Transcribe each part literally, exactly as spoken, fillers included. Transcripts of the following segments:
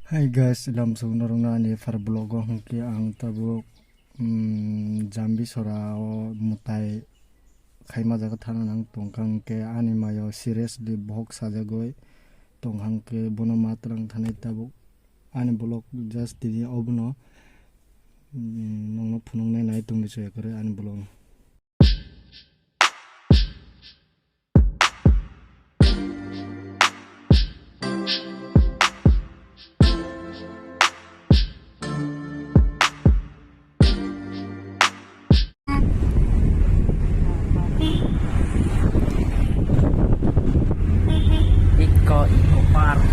Hi guys, lamsong norokno ani far vlog o hwnkhe ang tabuk, mm, Jambi sora o mwtai khaima jaga thana nang tongkha, hwnkhe ani mayo seriously bohok sajagwi tongkha, hwnkhe bono ma twlang thanai tabuk ani vlog just tini obono, mm, nongno phunuknai nai tongdi soya kwrwi ani vlog no. Eco, Eco Park.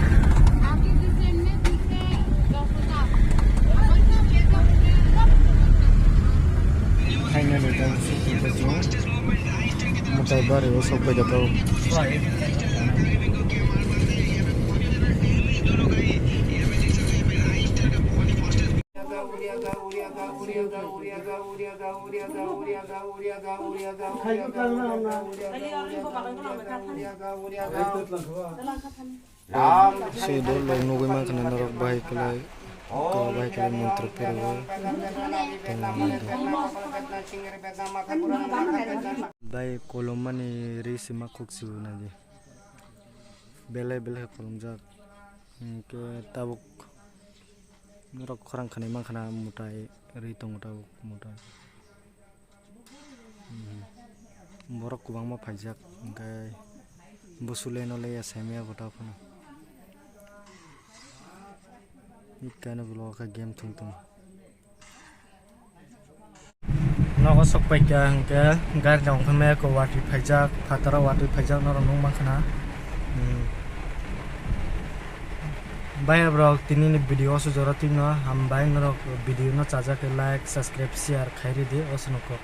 Finally, tamo sukha chwng mwtai bari o sok pai da tau. Swi do log nugwi mankha na norok bahai kwlai, ko bahai kwlai mantra poriwi tongwi mano. Bai kolom mani ri sima khuk sibu nadi. Belai belai kolomjak. Hwnkhe tabuk norok khorang khanai mankha na mwtai ri tongo tabuk mwtai. Hmm. Borok kwbangma phaijak, hwnkhe bwswk le no le ya saimaya bo ta phano. Ikkano ulo khe game thwng tongo. Nogo sok paikha hwnkhe gari rok wngkha maya ko watwi phaijak, phataro watwi phaijak norok nukmankha na. Hmm. Baya borok tini ni video o se jora twino hambai, norok video no chajak khe like, subscribe, share khai ridi o se nokho.